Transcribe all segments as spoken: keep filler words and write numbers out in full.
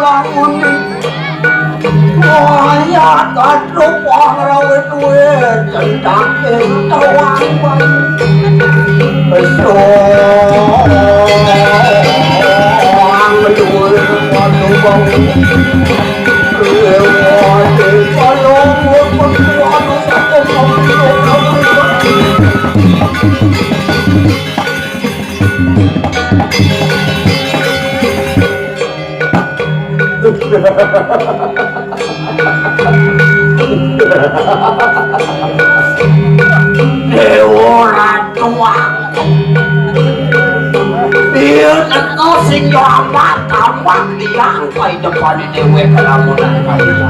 Bangun. Wayah kadrup wong rawit duwe, tentang ing tawang bayi. Soang duwe, waduh, bau. Lewati kalau berkuat satu. Dewa Ratu aku. Iya teko sing yo amat, amat liang kaya depane dhewe kelamunan kaya.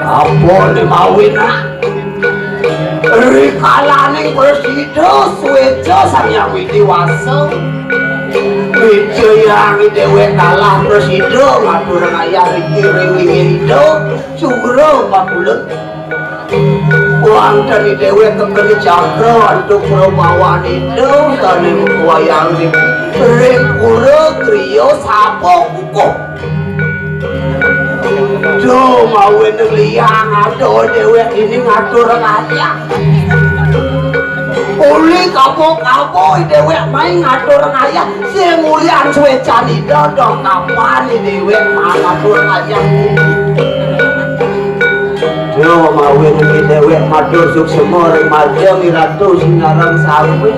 Apa limawin, ah? Rikalaning Prasida Sweja Sang Hyang Widi Wasa. Wijayang dhewe kalah prasida ngatur ngayah riki ring Winginda Cura Pakulen. Wanteni dhewe kekeni cakra antuk prabawanida sane wayang niki ring pura griya sapa kukuh. Duh, mawin liang ada dhewek ini ngatur ngayah. Uli kapo-kapo dhewek main ngatur ngayah. Sing ulian suwe canida dong kapan dhewek main ngatur ngayah. Duh, mawin iki dhewek matur suksema ring marga Miratu Sinarang Sawi.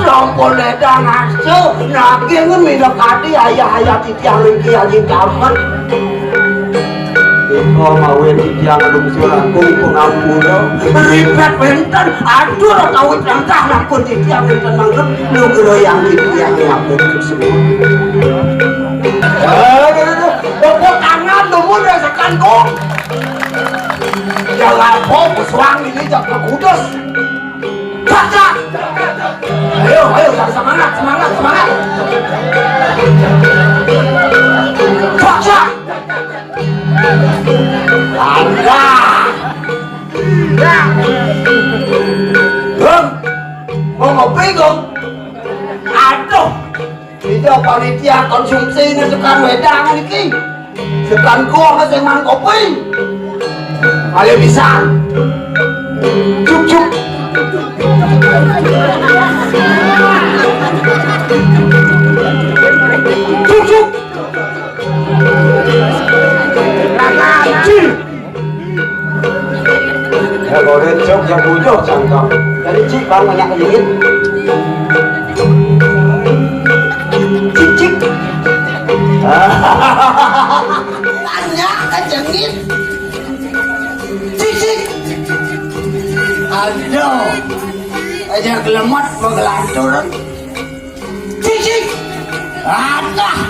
Sampun ledang asa, nanging minakadi ayah-ayah titiang niki aji tamen. Ika mawin titiang lungsur agung pangampura. Ribet wenten, atur kawit langkah lampun titiang wenten mangke nugrayang titiang lampun semua. Tepuk tangan dulu rasakan kok. Ya lapo pesuang ini jak kudus. Cak, cak. Ayo, ayo, cari semangat, semangat, semangat. Cak, cak. Ada. Hah? Mau ngopi, Gong? Aduh. Ida panitia konsumsi ini tekan wedang niki. Tekan gua sing mang kopi. Ayo pisan. Cuk, cuk. Cuk, cuk. Cik. Ya, boleh cuk, ya, bujuh, cangkang. Jadi, cik, bang, banyak kejengit. Cik, cik. Banyak kejengit. Cik, cik. Aduh. Aja gelemet, menggelantur. Cicik. Adah.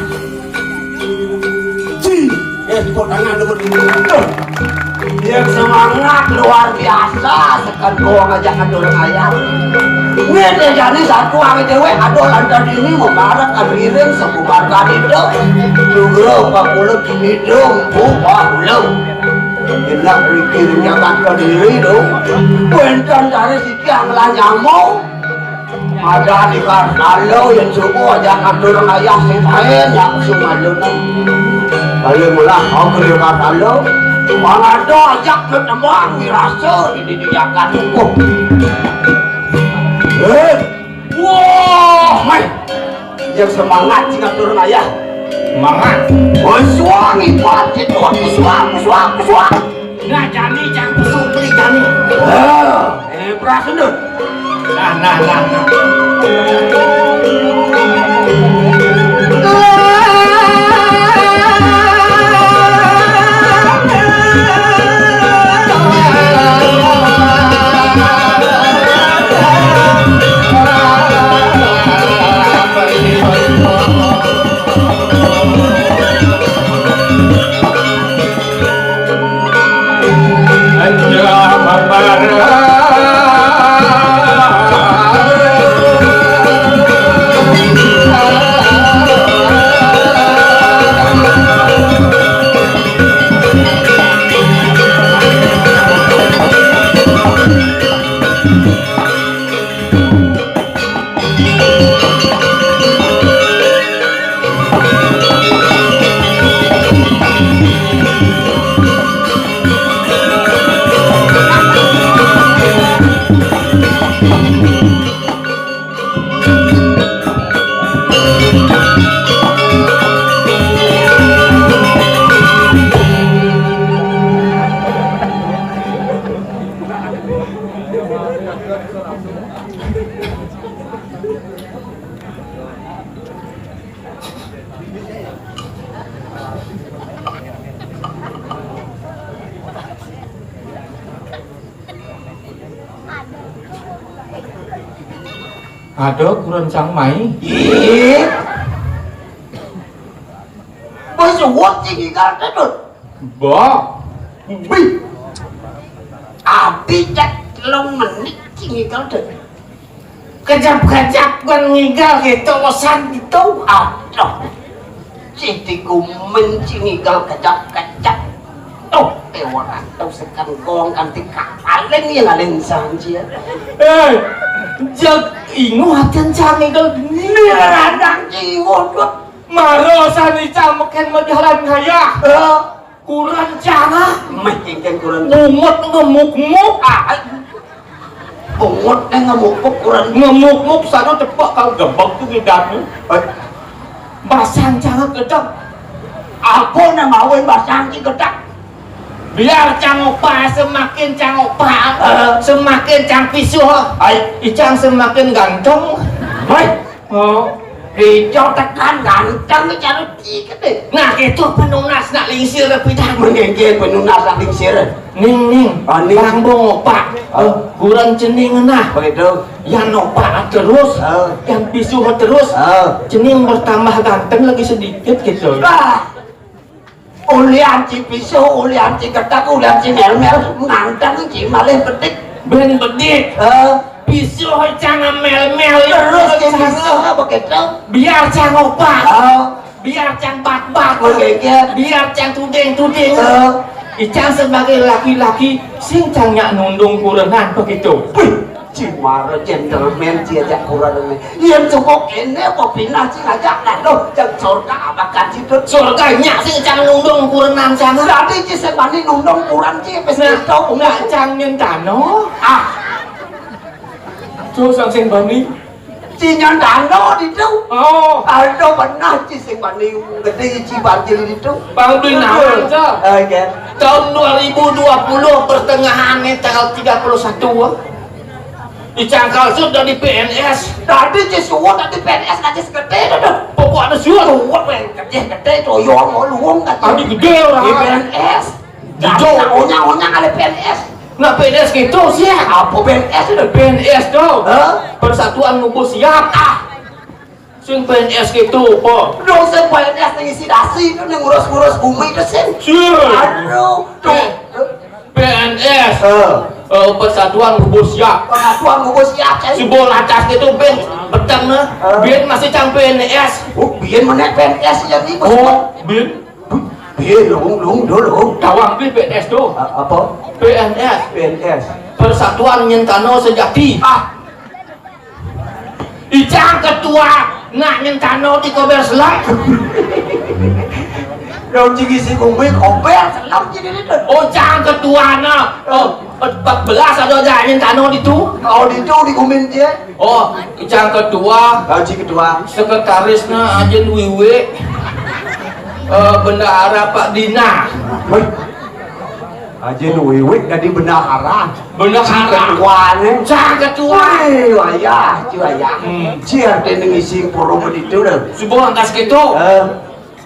Ci. Eh, tepuk tangan dulu. Tuh. Yang semangat luar biasa. Tekan gua ngajak atur ngayah. Ini teh jadi satu hari dewe. Aduh, lantas ini mau marah kan riring sebubarkan itu. Nugro pakulut hidung. Buah ulo. Enak riki nyabak ke diri tu. Wenten dari siki yang lah nyamuk. Ada di Kartalo yang subuh aja ngatur ngayah sing lain yang sumalun. Balik mula kau ke Kartalo. Mangado ajak ketembang wirasa di di jagat hukum. Eh, wah, mai. Yang semangat sing ngatur ngayah. Semangat. Wah, suang ibarat itu, aku suang, aku suang, aku suang. Nah, jani jang pesuk beli jani. Ah, eh, beras endut. Nah, nah, nah, nah. Ada kurencang mai. Ih. Wis suwut sing ngigel, Dut. Mbok. Wih. Abi cek telung menit sing ngigel, Dut. Kejap-kejap kan ngigel gitu, bosan gitu. Aduh. Siti gumen sing ngigel kejap-kejap. Tuh, eh, ora tau sekan gong kanthi kapaling ya, laling sanji. Eh, jeg ingu atian cang ngigel. Radang ingu, Dut. Maro sani cang meken majalan ngayah. Eh. Kurencang. Meh kengken kurencang. Bungut ngemuk-muk. Ah, bungut ngemuk-muk kurencang. Ngemuk-muk sano tepuk karo gebek tu ngidatmu. Eh. Basang cang gedeg. Apa nang mawin basang ki gedeg? Biar cang opah, semakin cang opah, eh, semakin cang pisuh. Ai. Icang semakin ganteng. Hai. Oh. Ijo tekan ganteng cara dikit deh. Nah, itu penunas nak lingsir pidan. Mengengke penunas nak lingsir. Ning, ning. Ah, ning. Bang Bong opak. Ah. Kuran cening nah. Begitu. Yang opak terus, ah, yang pisuh terus. Ah. Cening bertambah ganteng lagi sedikit gitu. Ah. Ulian ci pisuh, ulian ci gedeg, ulian ci mel-mel, nganteng ci malih bedik. Ben bedik. Eh. Pisuh cang mel-mel. Terus ci pisuh begitu. Biar cang opak. Eh. Biar cang bat-bat. Begitu. Biar cang tuding-tuding. Eh. Icang sebagai laki-laki, sing cang nyak nundung kurenan begitu. Wih. Ci mara gentleman, ci ajak kurang ini. Yen cukup ini apa pinah ci ngajak, aduh, jeng surga abakan cidut. Surga nyak sing cang nundung kurenan sana. Berarti ci sing bani nundung kuren ci, pes nah, gitu. Nggak cang nyentano. Ah. Tuh, sang sing bani. Ci nyentano ditu. Oh. Aduh, benar ci sing bani gede ci banjir ditu. Bang Binawan, Cak. Oke. Tahun dua ribu dua puluh pertengahan nih, tanggal tiga puluh satu. Icang kalsut dari P N S. Tadi ci suwun dari P N S, nanti segede itu tuh. Pokoknya suwun. Suwun, weh, gede-gede, toyo, mau luwung, kata. Tadi gede orang. Di P N S. Jujur. Nah, onyang-onyang ada P N S. Nah, P N S gitu sih. Apa P N S itu? P N S tuh. Hah? Persatuan Ngumpul Siap. Ah. Sing P N S gitu, po. Dong, sing P N S yang isi dasi itu, yang ngurus-ngurus bumi itu, sing. Sure. Aduh, tuh. Eh, P N S. Eh. Eh, Persatuan Ngumpul Siap. Persatuan Ngumpul Siap, sing. Si bola atas gitu, ben, petang, nah. Eh. Ben masih cang P N S. Oh, ben mana P N S ya, nih, Bos? Oh, ben. Iya, lung, lung, dulu. Tawang pi P N S tuh. A-, apa? P N S. P N S. Persatuan Nyentano Sejati. Ah. Icang ketua, nak nyentano di kober selam. Dong, jigi si Gumi kober selam jadi itu. Oh, cang ketua, nah. Oh, empat belas ada aja nyentano di tu. Oh, di tu di Gumin dia. Oh, icang ketua. Haji ketua. Sekretarisnya Ajin Wiwi. Eh, bendahara Pak Dina. Wih. Ajin Wiwi jadi bendahara. Bendahara. Ketuanya. Cang ketua. Wih, wayah, ci wayah. Hmm. Ci artinya ngisi forum itu dah. Subuh angkas gitu. Eh.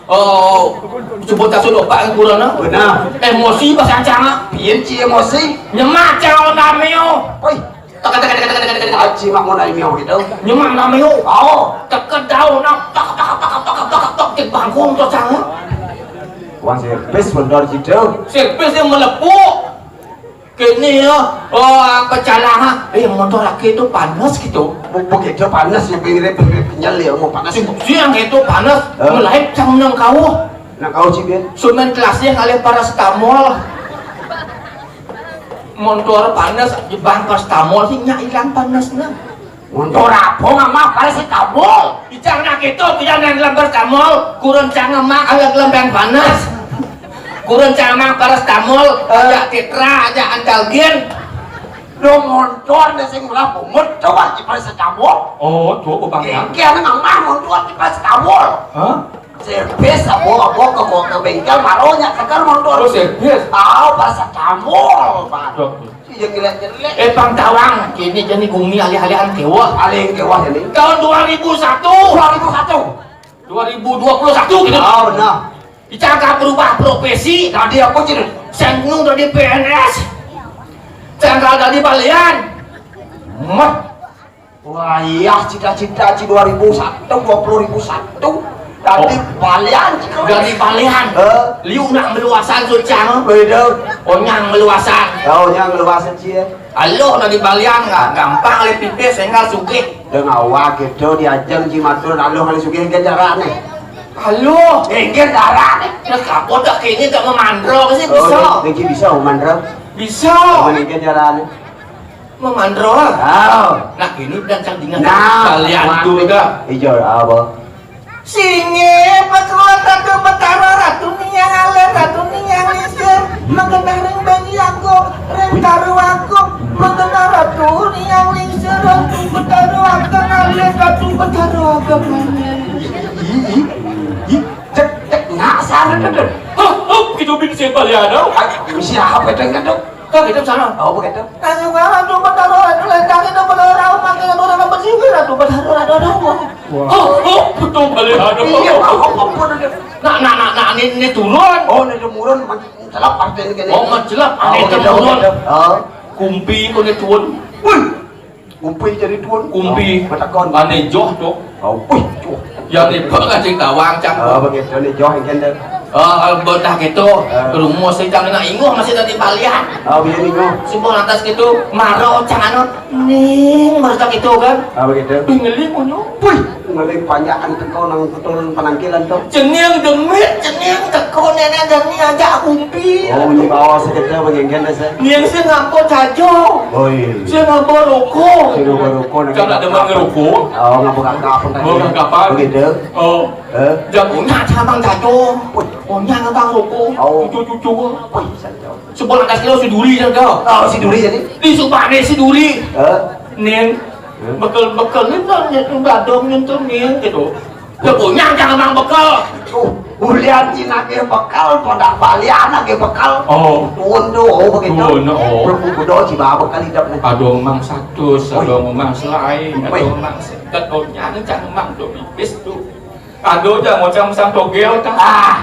Oh, subuh tak sudah Pak kurana. Benar. Emosi pas cang. Pian ci emosi. Nyemak cang nameo. Wih. Tek, tek, tek, tek, tek, tek, tek. Aji mak mau naik miau gitu. Nyemak nameo. Oh. Teket daun, tek, tek, tek, tek, tek, tek, tek, di bangkung tuh, cang. Wah, servis bener gitu. Servis yang melepuk. Kini ya, oh, apa calaha? Eh, motor aki itu panas gitu. Bu-, begitu panas ya, pinggirnya, pinggirnya kenyal ya, mau panas. Siang itu panas, eh. Melahip cang nang kau. Nang kau, Ci, Ben. Sumen kelasnya ngalih parasetamol. Montor panas, jebang parasetamol sih nyak hilang panasnya. Montor apa ngamah parasetamol? Icang nak itu tidak nang dalam parasetamol, kurang cang ngamah alat lembang panas. Kurang cang ngamah parasetamol, eh. Aja tetra, aja antalgin. Lo montor nih sing lah bungut, coba di parasetamol. Oh, tuh apa bang? Kengke ngamah montor di parasetamol. Hah? Servis, abo, abo ke, ke bengkel, baru nyak segar montor. Oh, servis. Tahu parasetamol, Pak. Dok. Iya, jelek-jelek. Eh, Bang Tawang, kini jadi Gumi alih-alihan kewah. Alih kewah ini. Tahun dua ribu satu. Dua ribu satu. Dua ribu dua puluh satu gitu. Ah, benar. Dicangkap berubah profesi. Tadi apa, Cin? Sengnu dari P N S. Cangkal dari balian. Mah. Wayah cita-cita ci dua ribu satu, dua puluh ribu satu. Tadi Oh. Balian ci. Dari Balian. Heh. Liu nak meluasan sucang. Beda. Onyang meluasan. Oh, onyang meluasan ci, ya. Aluh nak di Balian, nggak gampang oleh pipis sehingga sugih. Deng awak gitu diajeng ci matur aluh kali sugih ke carane. Aluh. Inggih carane. Nah, kapo tak kini tak memandro sih Oh, bisa. Niki bisa memandro. Bisa. Menikin carane. Memandro. Oh. Nah, ini dan cang dingan Nah, kalian tuh waduh. Dah. Ijo apa? Singgih, pakuan Ratu Betara, Ratu Niang Alit, Ratu Niang Lingsir, magenaring Banyu Agung, ring Karu Agung, magenah Ratu Niang Lingsir, Ratu Betara Ageng Alit, Ratu Betara Ageng Alit. Ih, ih, ih, cek, cek, ngasar, cek, cek. Hah, hah, gitu bin si Balian, oh. Ay, siapa itu yang ngetuk? Kok gitu sana? Oh, begitu. Ayo, Ratu Betara, Ratu Lendang, itu Betara, makin Ratu Betara, Ratu Betara. Wah. Oh, oh, betul balik, aduh. Iya, oh, oh, oh, oh, oh. Nah, nah, nah, nah, ini, ini turun. Oh, ini turun, makin celap artinya gini. Oh, macelap, Oh, aneh begitu, turun. Begitu. Oh. Kumpi, kok ini turun. Wih, kumpi jadi turun. Kumpi. Oh, betakon. Aneh joh, tuh. Oh, wih, joh. Ya, ini bang, anjing tawang, cang. Oh, begitu, ini joh, yang kender. Oh, kalau bocah gitu, Eh. Rumus sih, cang, nak inguh, masih tadi Balian. Oh, iya, inguh. Simpul lantas gitu, maro, cang, anu, ning, baru tak gitu, kan? Oh, begitu. Wih, ngeli, ngono. Wih, Ngeling panjakan teko nang betul penangkilan to. Cening demit, cening teko nenek dani ajak kumpi. Oh, ini bawa sekedar bengenggen deh, saya. Niang sing ngampo cajo. Oh, iya. Sing ngampo roko. Sing ngampo roko, nah, Cak nak demen ngeroko. Oh, ngampo kakak apa tadi? Oh, kakak apa? Begitu. Oh. Eh? Jago nyak cabang cajo. Wih. Oh, nyak ngabang roko. Oh. Cucu-cucu. Wih, sanjau. Sepuluh atas kilo si duri, sanjau. Oh, si duri jadi? Di subane si duri. Eh? Ning. Bekel-bekel nyentuh, nyentuh gadong, nyentuh nih, gitu. Ya punya jangan mang bekel. Oh, bulian Cina ge bekel, pada Balian ge bekel. Oh. Tuun tuh, oh, begitu. Tuun, oh. Berkudo ci bawa bekel hidup nih. Aduh, mang satus, Woi. Aduh, mang selain, Woi. Aduh, mang seket, oh, nyana jangan mang tuh pipis tuh. Aduh, jangan ngocang sang togel, tah. Ah.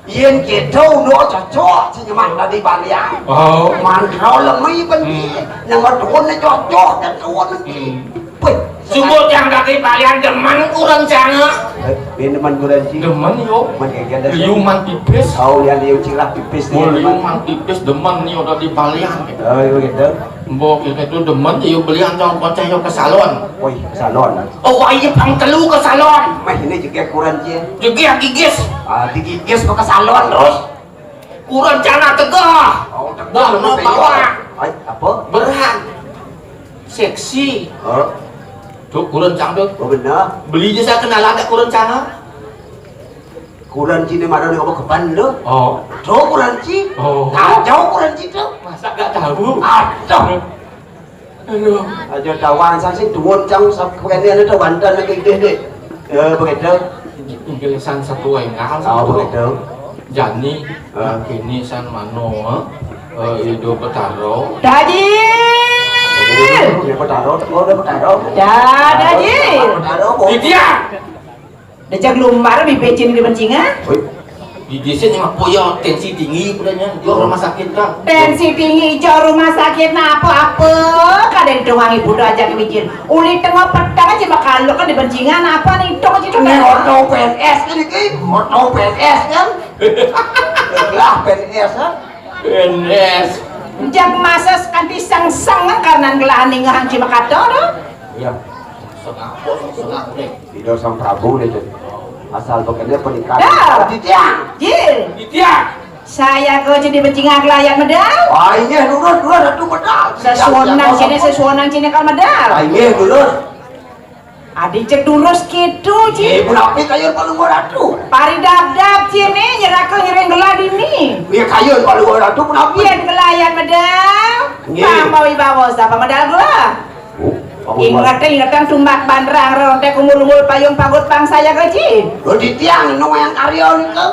Yen kéto udah cocok, si nyemak tadi Balian. Oh. Mandro lemi ben Hmm. Nang duun cocok, kan duun. Hmm. Wih, Sumur yang kaki Balian demen kurang canga. Eh, ini demen kurang sih. Demen yo. Man kayak ganda sih. Liu man pipis. Kau lihat liu cirah pipis nih, Oh, liu demen. Man pipis demen nih udah di Balian. Oh, iya gitu. Mbok ya itu demen yo belian cang kocah yo ke salon. Wih, ke salon. Oh, wah, iya pang telu ke salon. Meh, ini juga kurang cie. Juga gigis. Ah, digigis ke salon terus. Kurang cana tegah. Oh, tegah. Wah, mau bawa. Ay, apa? Berhan. Seksi. Oh. Tuh, kurang cang tuh. Oh, benar. Beli aja saya kenalan tak kurang cana. Kurang cina mana nih, apa kepan lu? Oh. Tuh, kurang ci. Oh. Nah, jauh kurang ci tuh. Masa nggak tahu? Aduh. Aduh. Aja tawang sang sing duun cang sap kene anu to banten lagi gede deh. Ya begitu. Inggil sang satu enggal. Oh, begitu. Jani, Eh. Kini sang mano, eh, Ido Betaro. Dadi. Ya Betaro, oh, udah Betaro. Dah, Dadi. Betaro, Bu. Dia. Dejak lumbar bibicin di bencingan. Woi. Di desa ni mah punya tensi tinggi pudanya. Dia rumah sakit kan. Tensi tinggi ijo rumah sakit nah apa-apa kada ditungangi budak aja ke mijin. Uli tengah petang aja makaluk kan di bencingan apa nih tok aja tok. Nek orto P N S ini ki, orto P N S kan? Lah P N S kan? P N S. Jak masa kanti sang-sang kan karena ngelahan ningahan cima kato do. Iya. Sengako, sengako nih. Tidak sang Prabu nih tuh. Asal bekerja pernikahan. Dah. Titiang. Jil. Titiang. Saya ke jadi becingak layat medal. Ah, iya, lurus, lurus, ratu medal. Sesuonang sini, sesuonang sini kan medal. Ah, iya, lurus. Adi cek lurus gitu, Ji. Eh, berapa kayu paling ratu? Pari dap-dap sini, nyeraka ngiring gelad ini. Iya, kayu paling ratu, berapa? Iya, gelayat medal. Iya. Tambah wibawa, siapa medal gua? Oh, Ingat, ingat kan tumbak bandrang, rontek umur-umur payung pagut bangsa ya gaji. Lo di tiang, no yang karya nih, Kang.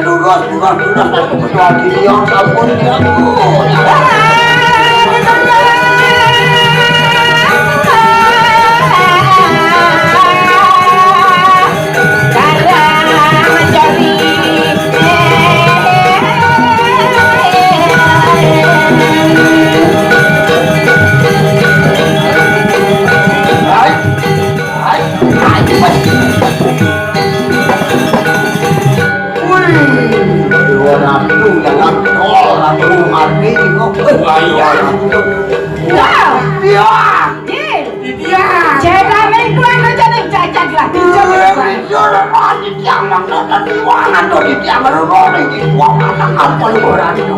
Lurus, lurus, lurus, aku ketua diri yang sabun dia. Hai. Hai. Hai. Wih, dua ratus dalam tol, aku mati, kok. Wah, iya. Wah, iya. Iya. Iya. Cerita mingguan aja nih, cacat lah. Iya, iya, iya, iya, iya, yang mana tadi wangan tuh di tiang baru rolling di gua, mana apa lu orang itu?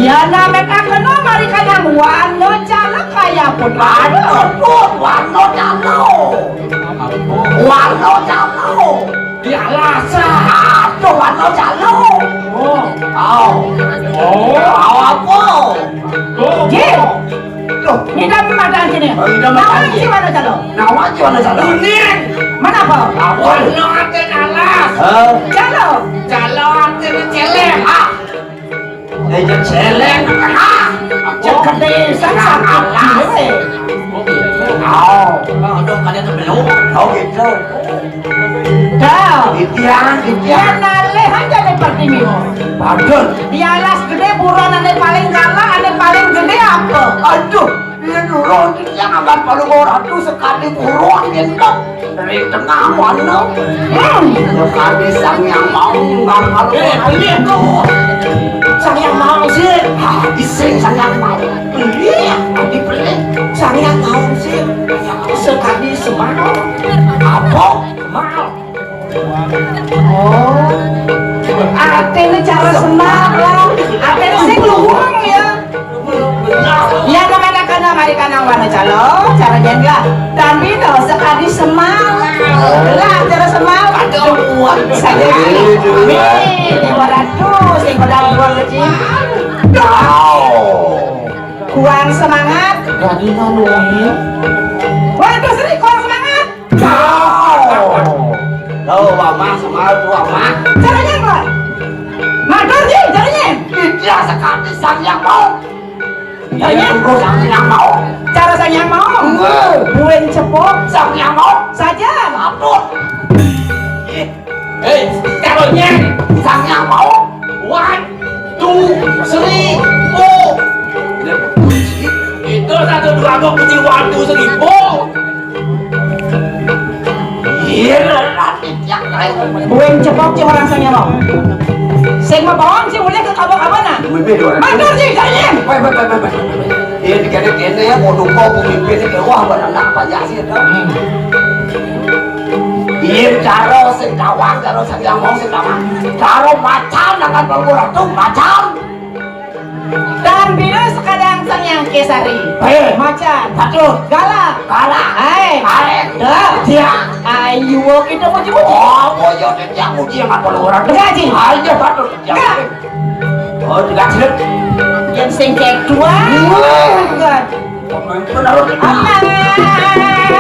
Iya, nah, mereka kena mari kadang wano calon kayak pun. Aduh, tuh, wano calon. Wano calon. Di alas. Aduh, wano calon. Oh. Oh. Oh. Oh, apa? Tuh. Jin. Loh, ngidam mata sini. Oh, ngidam mata sini. Nawan si wano calon. Nawan si wano calon. Kuning. Mana apa? Apa? Wano ate alas. Hah? Calon. Calon ate celeng. Ah. Eh, ya celeng. Ah. Cek gede, sang sakit. Alas. Oh, gitu. Oh. Oh, dong, kalian tuh belum. Oh, gitu. Dah. Titian, titian. Ya, nalih aja nih pertinggi. Padahal. Di alas gede, buron ane paling galak, ane paling gede apa? Aduh, ini dulu titian angkat palu orang tuh sekali buron gitu. Dari tengah mana? Hmm. Sekali sang yang mau angkat palu orang tuh. Sang yang mau sih. Ah, iseng sang yang mau. Beli, dibeli. Sang yang mau sih. Sekali semal. Apa? Semal. Oh. Artinya cara semal lah. Artinya sing luwung ya. Ya, kemana kana mari kana wana calo, cara jendela. Dan bino sekali semal. Lah, cara semal. Ada uang. Saya. Nih, lima ratus, lima ratus uang kecil. Kuang semangat. Jadi nanu ini. Waduh, seri kuang semangat. Tuh, Mama, sama tuh, Mama. Caranya apa? Matur, Ji, caranya. Dia sekali sang yang mau. Caranya? Dia tunggu sang yang mau. Cara sang yang mau. Enggak. Buen cepok. Sang yang mau. Saja. Satu. Hei, caranya. Sang yang mau. One, two, three, four. Itu satu dua kok kunci one, two, three, four. Iya, nanti tiap kali. Buen cepok cuma orang sing nyolong. Sing mau bohong sih boleh ke kabur-kabur nah. Wih, wih, wih. Matur sih, jangan. Wih, wih, wih, wih, wih. Iya, dikene-kene ya, mau duko, mau mimpin, ya, wah, bener, apa ya sih, itu? Hmm. Iya, caro sing tawang, caro sing yang mau sing tawang. Caro macan, dengan bangku ratu, macan. Dan bila sekadang sang yang kesari. Eh. Macan. Patut. Galak. Galak. Hai. Hai. Dah. Dia. Ayo kita puji-puji. Oh, boyo dia puji yang apa lu orang? Gaji. Ayo patut. Dia. Enggak. Oh, juga jelek. Yang sing kayak dua. Wah. Enggak. Pemimpin harus. Apa? Sekarang.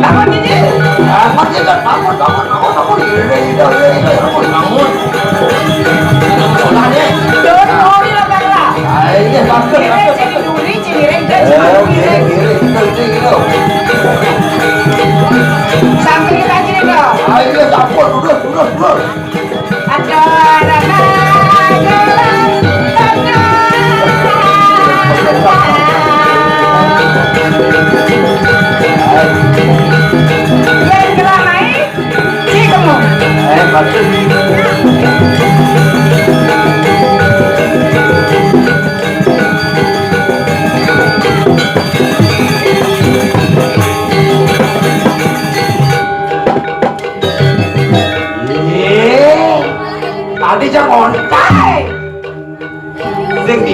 Bangun, Cici. Bangun, Cici. Bangun, bangun, bangun, bangun. Iya, iya, iya, iya, bangun.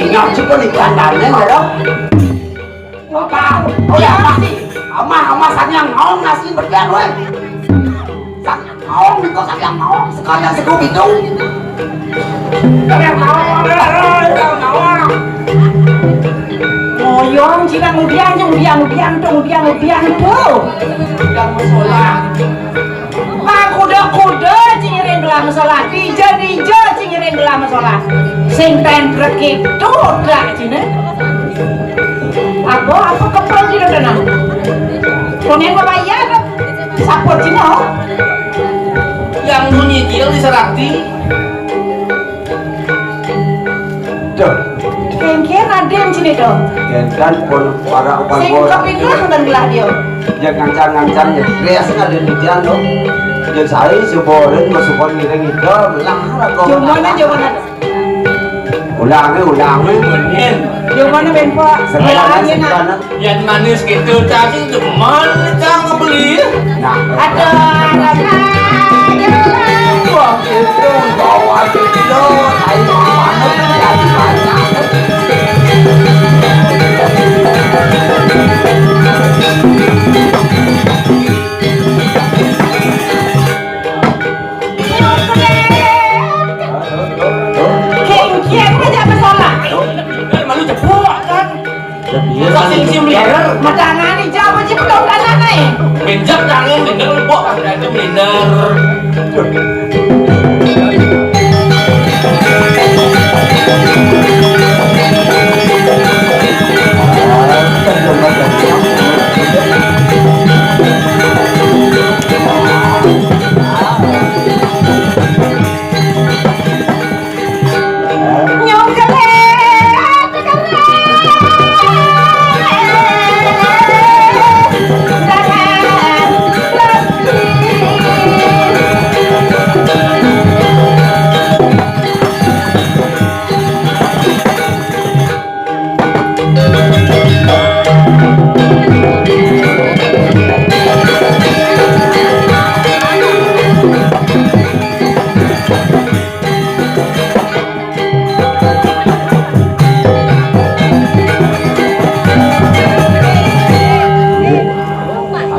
Ngaji pun ikan dane, ya, dong. Apa? Oh, ya, pasti. Amah, amah, sang yang naon nasi berdian, weh. Sang yang naon, itu sang yang naon, sekalian seduh itu. Sang yang naon, eh, eh, sang naon. Moyong, cina ngudian, ngudian, ngudian, tuh, ngudian, ngudian, tuh. Ngudian musola. Mangkuda-kuda cingiring gelah masalah, dija-dija cingiring gelah masalah. Sing tentrek itu dak cina. Apa, apa kepel cina tenang. Kuning apa iya, saput cina, oh? Yang bunyi dia diserati. Duh. Kengkir Raden sini, duh. Kendan pun para upan. Sing bola. Kepindah dan belah dia. Ya, ngancang-ngancang ya. Biasa ada di dia, loh. Ya, saya seborin masukkan ngiring itu, belah, atau cuman aja mana. Ulangi, ulangi. Bener. Yang mana, Ben, Pak? Sebenarnya, ulangi, nak. Sebenarnya. Yang manis gitu, tapi demen kita ngebeli. Nah. Ada, ada, ada. Wah, gitu. Bawa gitu. Ayo, mana tuh, ya, banyak. Kengkian aja masalah. Eh, malu jebak, kan? Iya, sing sim liar. Matangane jawab aja, belum tanah, eh. Minjak tangan, bener, kok, ada itu bener.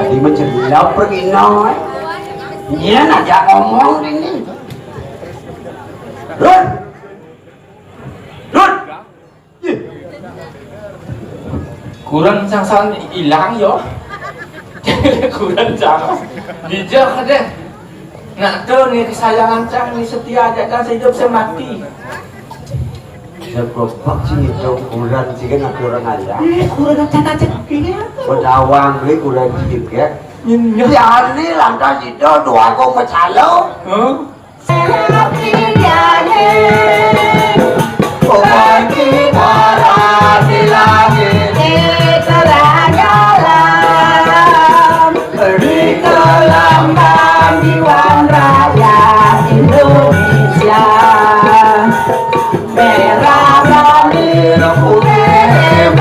Tadi mah jelap pergi, Noy. Nyen aja ngomong ini. Rut. Rut. Kurang sangsan ilang yo. Kurang cang. Dijak deh. Nak tuh nih kesayangan cang nih setia aja kan sehidup semati. Ya goblok sih itu kurang sih kan aku orang aja. Eh, kurang cata cek ini apa? Bedawang beli kurang sih ya. Ini ya. Ya ini lantas itu dua aku macalo. Huh? Di gelambang Diwan Raya Indonesia, merah biru kuning.